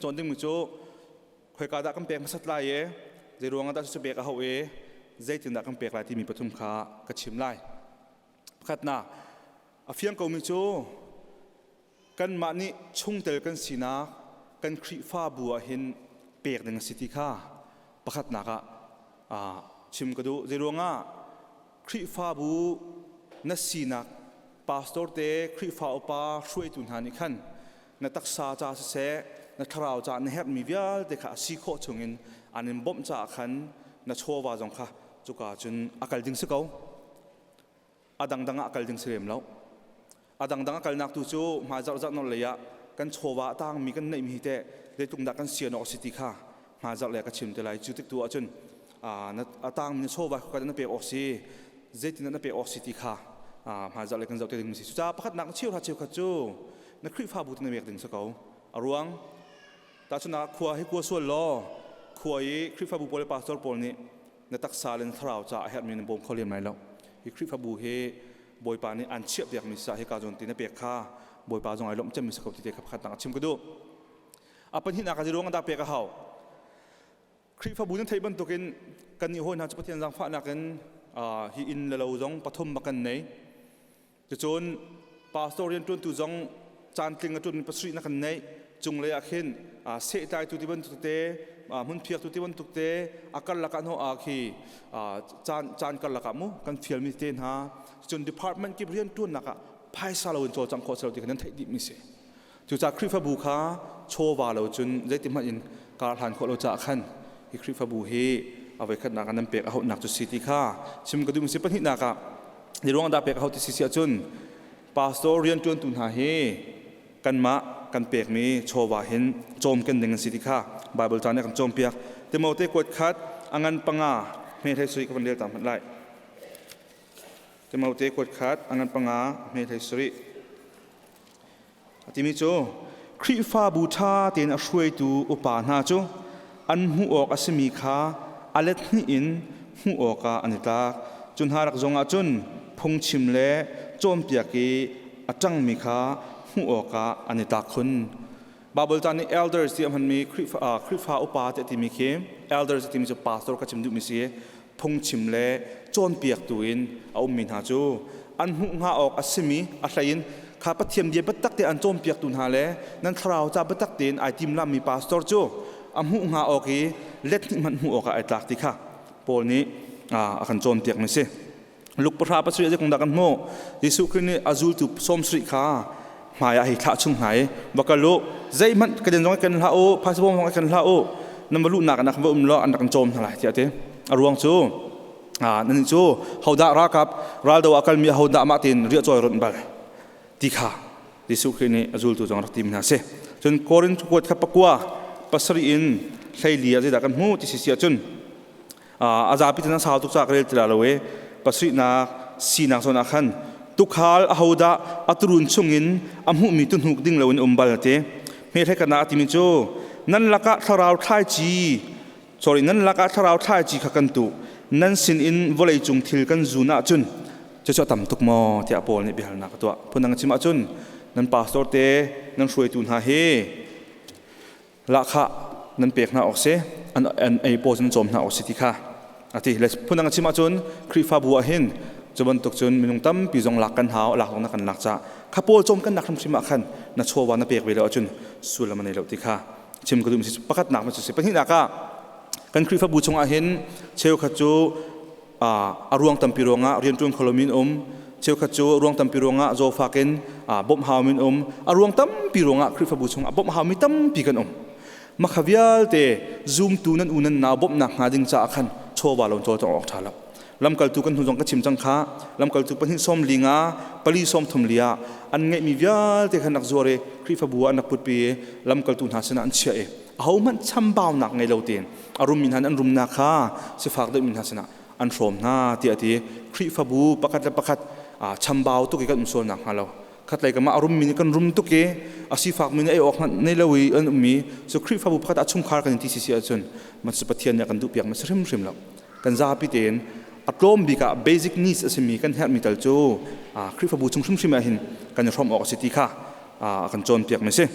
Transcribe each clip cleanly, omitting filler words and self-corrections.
Cawn dingmi cu khoika dah kan pek hmasat lai i zei ruangah dah cucu pek a hauh i zeitindah kan pek lai timi pathum kha ka chim lai. Pakhatnak, a fiang komi cu kanmah nih chungtel kan sinak kan Khrihfabu ah hin pek ding a si ti kha pakhatnak ah chim ka duh. Zei ruangah Khrihfabu na sinak pastor te, Khrihfa upa hruaitu hna nih khan na taksa ca siseh, na thlarau ca na herhmi vialte kha a si khawh chungin an in bawmh caah khan na chawva zong kha cuka cun a kal ding si ko. A dangdang ah a kal ding si lem lo. A dangdang a kalnak tu cu hmai zarh zarh nor lei ah kan chawva a tangmi kan neihmi hi teh zeitluk dah kan sian awk a si ti kha hmai zarh lei ah ka chim te lai. Cu tik tu ahcun a tangmi na chawva kha na pek awk si, zeitin dah na pek awk si ti kha hmai zarh lei kan zoh te ding si. Cucaah pakhatnak na cheuhra cheukhat cu na Khrihfabu te na pek ding si ko. A ruang tahchunhnak khua hi kua sual law khua i Khrihfabu pawl le pastor pawl nih na taksa le na thlarau caah a herhmi na bawm kho lem lai lo. Hi Khrihfabu hi Bawipa nih an chiahpiakmi sa hi ka zawn ti na pek kha Bawipa zong ai lawmh cemmi si ko ti te kha pakhatnak a chim ka duh. A pahnihnak a ruang dah pek a hau. Khrihfabu nan theih bantukin kan nih hawi hna cu Pathian zaangfahnak in hi inn le lo zong pathum bak kan nei. Cucun pastor rianṭuantu zong caantling a ṭuanmi pasarih na kan neih. Cunglei ah khin sehtlaitu ti bantuk te, hmunphiaktu ti bantuk te, a karlak ah hno ah khi caan caan karlak ah mu kan fialmi te hna. Cun department kip rianṭuannak ah phaisa lo in cawlcangh khawh si lo ti kha nan theih dihmi si. Cucaah Khrihfabu kha chawva lo cun zeitihmanh in kar hlan khawh lo caah khan hi Khrihfabu hi a voikhatnak ah nan pek a hauhnak cu si ti kha chim ka duhmi si. Pahnihnak ah ni ruang dah pek a hauh ti si si ahcun pastor rianṭuantu hna hi kanmah kan pekmi chawva hin cawmken ding an si ti kha Bible ca nih a kan cawnpiak. Timote kuat khat a ngan panga hme hlei sarih ka van rel ta hmanh lai. Timote kuat khat a ngan panga hme hlei sarih. A timi cu Khrihfabu ṭha tein a hruaitu upa hna cu an hmuh awk a simi kha a let hnih in hmuh awkah an i tlak. Cu hna rak zong ah cun phungchim le cawnpiak i a ṭangmi kha hmuh awkah an i tlak khun. Baibal ca nih elders ti a hmanmi Khrihfa upa ti a timi khi elders a timi cu pastor ka chim duhmi si. Phungchim le cawnpiaktu in a ummi hna cu an hmuh hnga awk a simi a hleiin kha Pathian bia biatak te an cawnpiaktu hna le nan thlarau ca biatak tein ai timlammi pastor cu a hmuh hnga awk i let hnih hmanh hmuh awkah ai tlak ti kha Paul nih a kan cawnpiakmi si. Luke pahra pasarih a kong dah kan hmuh. Jesuh Khrih nih a zultu 70 kha hmai ah hei thlah chung hna i va kal u, zeihmanh ka den zong kan hlah u, phaisa bawm zong kan hlah u, nan va luhnak ah va um law an rak in cawm hna lai tiah a ti. A ruang cu nan cu hodah ralkap raldo ah kalmi hodah mah tein riahcawi ronh bal ti kha Jesuh Khrih nih a zultu zong rak tim hna si. Cun Korinth kuat kha pakua pasarih in hleili ah zeidah kan hmu ti si si ahcun a zapi ten a sau tuk caah ka rel ti la lo i pasarihnak sinak zawn ah khan tukhal ahodah a turun chungin a hmuhmi tuhnuk ding loin um bal ti hmehlei kana a timi cu nan lakah thlarau thlaici sorry nan lakah thlarau thlaici kha kan tuh nan sin in vawlei cung thil kan zun ahcun cucu a tam tuk maw tiah Paul nih biahalnak a tuah. Phundang chim ahcun nan pastor te nan hruaitu hna hi lahkhah nan pek hna awk si, an ei paw nan cawm hna awk si ti kha a ti. Le phundang chim ahcun Khrihfabu ah hin cu bantuk cun minung tampi zong lak kan hau, lak zong na kan lak ca kha pawl cawm kan nak hrimhrim ah khan na chawva na pek ve lo ahcun sullam a nei lo ti kha chim ka duh si. Pakhatnak ma cu si. Pahnihnak ah kan Khrihfabu chungah hin cheukhat cu a ruang tampi ruangah rianṭuan kho lomi an um, cheukhat cu ruang tampi ruangah zawfak in bawmh haumi an um, a ruang tampi ruangah Khrihfabu chungah bawmh haumi tampi kan um. Makha vialte zumtu nan u nan nau bawmhnak hnga ding caah khan chawva lo cawlcawng awk ṭha lo. Lamkaltu kan hnu zong ka chim cang kha. Lamkaltu pahnih sawm li nga pali sawm thum li ah an ngeihmi vialte khan rak zuar i Khrihfabu ah an rak putpi i lamkaltu hna sinah an chiah i ahohmanh chambaunak ngei lo tein a rummi hna nih an rumnak kha sifak deuhmi hna sinah an hrawm hna tiah a ti. Khrihfabu pakhat le pakhat chambau tuk i kan um sual nakhnga lo, khatlei kam ah a rummi nih kan rum tuk i a sifakmi nih ei awk hmanh nei lo i an ummi cu Khrihfabu pakhat ah chungkhar kan in ti sisi ahcun cu Pathian nih a kan duhpiak ma si hrimhrim lo. Kan zapi tein a tlawm bik ah basic needs a simi kan herhmi tal cu Khrihfabu chung hrimhrim ah hin kan i hrawm awk a si ti kha a kan cawnpiak mi si.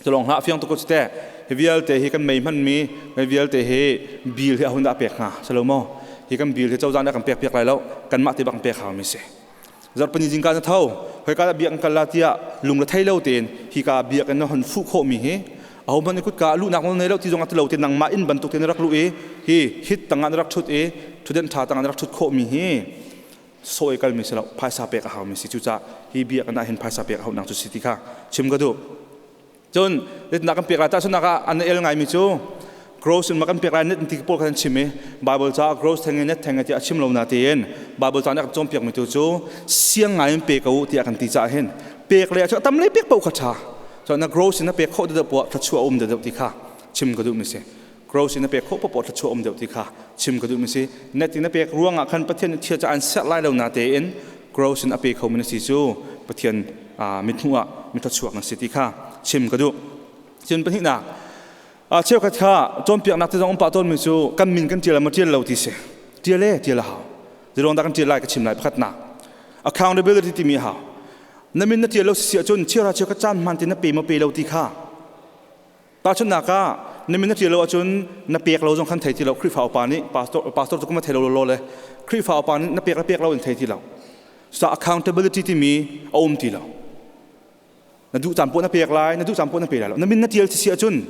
Cu lawng hlah, fiang tuk ko cu teh. Hi vialte hi kan mei hmanmi mei vialte hi bill hi ahun dah pek hnga salo maw? Hi kan bill hi cozah nih kan pek piak lai lo, kanmah te bak kan pek hau mi si. Zarhpini zingka na tho, khoika dah biak kan kal la tiah lung le thei lo tein hika biak in na hon fuh khawh mi hi aho hmanh nih kutka luhnak nawl nei lo ti zong ah ti lo te nangmah inn bantuk te na rak luh i hi hit tangah na rak ṭhut i ṭhutdenh ṭha tangah na rak ṭhut khawh mi hi sawi kalmi si lo, phaisa pek a haumi si. Cucaah hi biakinn ah hin phaisa pek a hauhnak cu si ti kha chim ka duh. Cun zeitindah kan pek lai? Tahchunhnak ah an el ngaimi cu gross in ma kan pek lai, net ti pawl kha an chim i Bible caah gross theng net theng tiah a chim lo na tiin Bible ca nih a kan cawnpiakmi tu cu siang ngai in pe ko u tiah kan ti caah hin pek le ah tam le pek paoh kha ṭha. Cun na gross in na pek khawh deuh poah thluachuah a um deuh ti kha chim ka duhmi si. Gross in na pek khawh paoh thluachuah um deuh ti kha chim ka duhmi si. Net in na pek ruangah khan Pathian nih thil ca an serh lai lo na tein gross in a pe khomi na si cu Pathian mithmuh ah mithluachuak na si ti kha chim ka duh. Cun pahnihnak, cheukhat kha cawnpiaknak te zong um pah tawnmi cu kan min kan ṭial ma ṭial lo ti si. Ṭial e, ṭial a hau. Zeiruang dah kan ṭial lai ka chim lai. Pakhatnak, accountability timi a hau. Na min na ṭial lo si ahcun cheuhra cheukhat caan hmaan te na pe maw pe lo ti kha. Tahchunhnak ah, na min na ṭial lo ahcun na pek lo zong khan thei ti lo. Khrihfa upa nih pastor cu kuma thei lo lo le Khrihfa upa nih na pek le pek lo in thei ti lo. So accountability timi a um ti lo. Na duh caan poah na pek lai, na duh caan poah na pe lai lo. Na min na ṭial si ahcun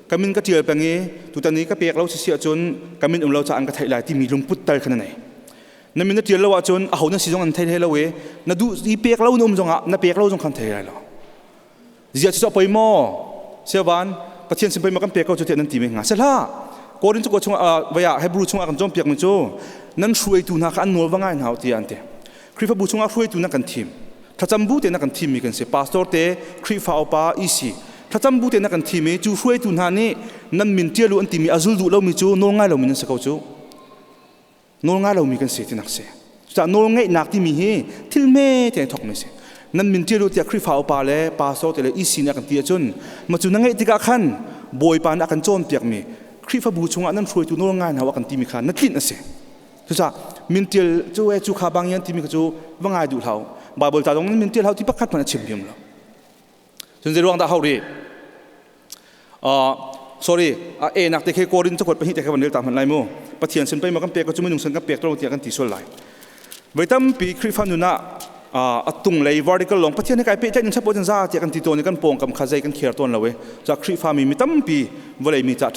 ka min ka ṭial peng i tutan i ka pek lo si ahcun ka min um lo caah an ka theih lai timi lungput tal kha na nei. Na min na ṭial lo ahcun aho na si zong an thei hlei lo i na duh i pek lo na um zongah na pek lo zong khan thei lai lo. Ziah cu poi maw? Siavan Pathian sin poi ma kan pek ko cu tiah nan ti men hnga. Se hlah. Korin cu chung vaya Hebrew chungah kan cawnpiak mi cu nan hruaitu hna kha an nawl va ngai hna u tiah an ti. Khrihfabu chungah hruaitu na kan thim. Thlacam bu te na kan thim mi kan si. Pastor te, Khrihfa upa, EC. Thlacam bu te na kan thim i cu hruaitu hna nih nan min ṭial u an timi a zul duh lomi cu nawl ngai lomi nan si ko cu. Nawl ngai lomi kan si tinak si. Cucaah nawl ngeihnak timi hi thil hme te thawkmi si. Nan min ṭial u tiah Khrihfa upa le pastor te le EC nih a kan ti ahcun ma cu na ngeih tikah khan Bawipa nih a kan cawnpiakmi Khrihfabu chungah nan hruaitu nawl ngai hna u a kan timi kha na tlinh a si. Cucaah min ṭial cu e cu kha bang yan timi kha cu va ngai duh hlah u. Bible ta zong min ṭial hlah u ti pakhat hmanh a chim hiam lo. Cun zei ruang dah hau rih? Sorry, a e nak te khi Korin cakuat pahnih te kha van rel ta hmanh lai mu. Pathian sin pei ma kan pek cu minung sin kan pek lo tiah kan ti sual lai. Voi tampi Khrihfa nun ah a tung lei vertical lawng Pathian he kai pehtlaih ning sapawt in za tiah kan ti tawn i kan pawngkam kha zei kan kher tawn lo i ca Khrihfa mi mi tampi vawlei mi ca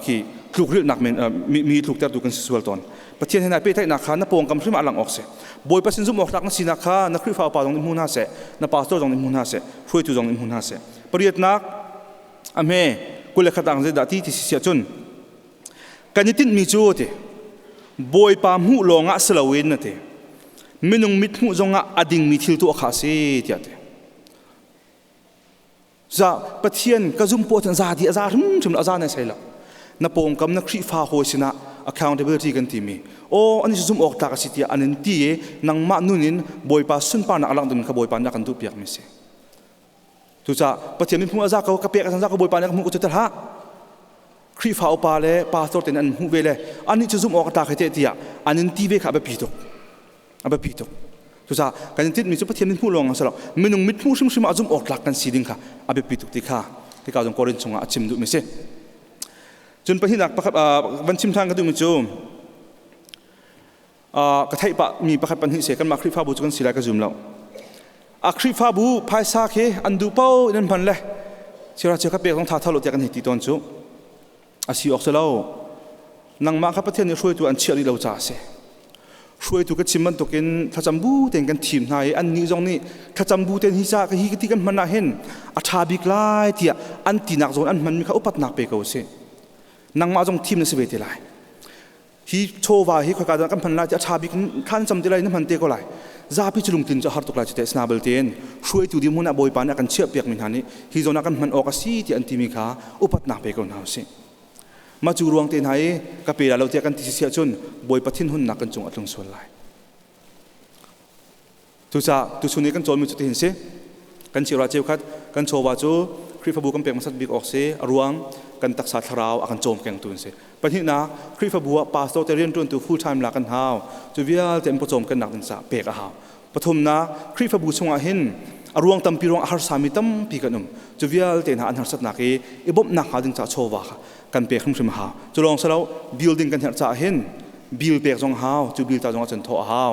khi tlukrilhnak men mi tluktertu kan si sual tawn. Pathian he nai pehtlaihnak kha na pawngkam hrim ah lang awk si. Bawipa sin zumh awk tlak na sinak kha na Khrihfa upa zong nih hmu hna seh, na pastor zong nih hmu hna seh, hruaitu zong nih hmu hna seh. Pariatnak, a hme 21 ang zeidah ti ti si siah cun kan i tinhmi cu ti Bawipa hmuh lawngah si loin na ti minung mit hmuh zongah a dingmi thil tuah kha a si tiah ti. Za Pathian ka zum poh cun za di a za hrimhrim lo, a za na sei lo. Na pawngkam na Khrihfa hawi sinah accountability kan timi aw an zum awk tlak a si tiah an in ti i nangmah nun in Bawipa sunparnak a langh ding kha Bawipa nih a kan duhpiak mi si. Cucaah Pathian min hmuh a za ko ka pek a za ko Bawipa nih ka hmuh ko cu tel hlah. Khrihfa upa le pastor te an hmuh ve le annih cu zumh awk a tlak hei teh tiah an in ti ve kha a biapi tuk. A biapi tuk. Cucaah kan in tinhmi cu Pathian mit hmuh lawng a si lo. Minung mit hmuh hrimhrim ah zumh awk tlak kan si ding kha a biapi tuk ti kha hika zong Korin chungah a chim duhmi si. Cun pahnihnak pakhat van chim ṭhan ka duhmi cu ka theih pah mi pakhat pahnih se kanmah Khrihfabu cu kan si lai ka zum lo. A Khrihfabu phaisa khi an duh paoh in an hman le chira chia ka pek zong tha tho lo tiah kan hei ti tawn cu a si awk si lo. Nangmah kha Pathian nih hruaitu an chiah rih lo caah a si. Hruaitu ka chim bantukin thlacam bu tein kan thim hna i annih zong nih thlacam bu tein hi ca hi ti kan hman ah hin a ṭha bik lai tiah an tinak zawn an hmanmi kha upatnak pe ko sih. Nangmah zong thim na si ve te lai. Hi chawva hi khoika dah kan hman lai ti a ṭha bik khan cam ti lai na hman te ko lai. Zapi cu lungtlin cu a har tuk lai cu te sinabel tein hruaitu dirhmun ah Bawipa nih a kan chiahpiakmi hna nih hi zawn ah kan hman awk a si tiah an timi kha upatnak pe ko hna usih. Mah cu ruang te hna i ka pe lai lo tiah kan ti si ahcun Bawipa thinhunnak kan cung a tlung sual lai. Cucaah tuchun i kan cawnmi cu tihin si. Kan chira cheukhat kan chawva cu Khrihfabu kan pek hmasat bik awk si. A ruang kan taksa thlarau a kan cawmkengtu an si. Pahnihnak, Khrihfabu ah pastor te rianṭuantu full time la kan hau. Cu vialte an pawcawm kennak ding caah pek a hau. Pathumnak, Khrihfabu chungah hin A ruang tampi ruang a harsami tampi kan um. Cu vialte hna an harsatnak i i bawmhnak hnga ding caah chawva kha kan pek hrimhrim a hau. Cu lawng si lo, building kan herh caah hin bill pek zong hau, cu bill ta zong ah cun thawh a hau.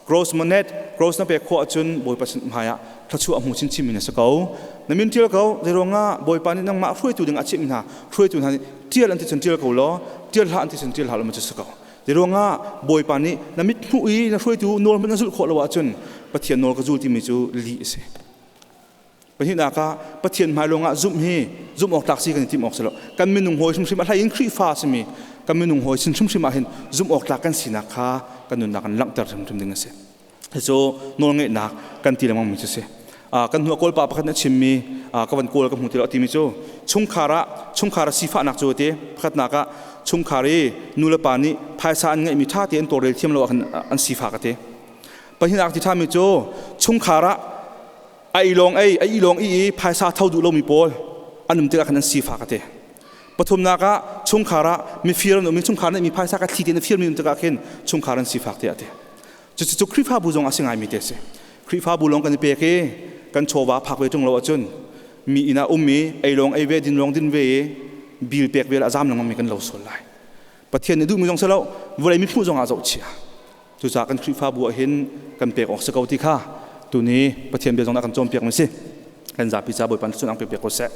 Gross monet, gross na pek khawh ahcun Bawipa sin hmai ah thluachuah a hmu chinchin mi na si ko. Na min ṭial ko, zeiruangah Bawipa nih nangmah hruaitu ding a chimh hna, hruaitu hna nih ṭial an ti cun ṭial ko law, ṭial hlah an ti cun ṭial hlah law ma cu si ko. Zeiruangah Bawipa nih na mit hmuh i na hruaitu nawl hmanh na zulh khawh lo ahcun Pathian nawl ka zul timi cu lih a si. Pahnihnak ah Pathian hmai lawngah zumh hi zumh awk tlak si kan i timh awk si lo. Kan minung hawi hrimhrim a hlei in Khrihfa a simi kan minung hawi sin hrimhrim ah hin zumh awk tlak kan sinak kha kan nunnak in langhter hrimhrim ding a si. Cu nawlngeihnak kan ti lengmang mi cu si. Kan hnu ah Kawlpa pakhat nih a chimmi ka van kawl ka hmu ti lo a timi cu chungkhar ah chungkhar a sifahnak cu ti pakhatnak ah chungkhar i nu le pa nih phaisa an ngeihmi ṭha tein tawlrel thiam lo ah khan an sifak a ti. Pahnihnak ti ṭhami cu chungkhar ah a ei lawng ei a ih lawng i i phaisa tho duh lomi pawl an um tikah khan an sifak a ti. Pathumnak ah chungkhar ah mifir an um i chungkhar nih mi phaisa ka thli tein a firmi um tikah khin chungkhar an sifak tiah a ti. Cucu Khrihfabu zong a si ngaimi te a si. Khrihfabu lawng kan i pek i kan chawva phak ve ṭung lo ahcun mi inn ah um i ei lawng ei ve din lawng din ve i bil pek ve le a zam lengmang mi kan lo sual lai. Pathian nih duhmi zong si lo, vawlei mithmuh zong ah zohchia. Cucaah kan Khrihfabu ah hin kan pek awk si ko ti kha tuni Pathian bia zong ah kan cawnpiak mi si. Kan zapi ca Bawipa nih cun ang pek ko seh.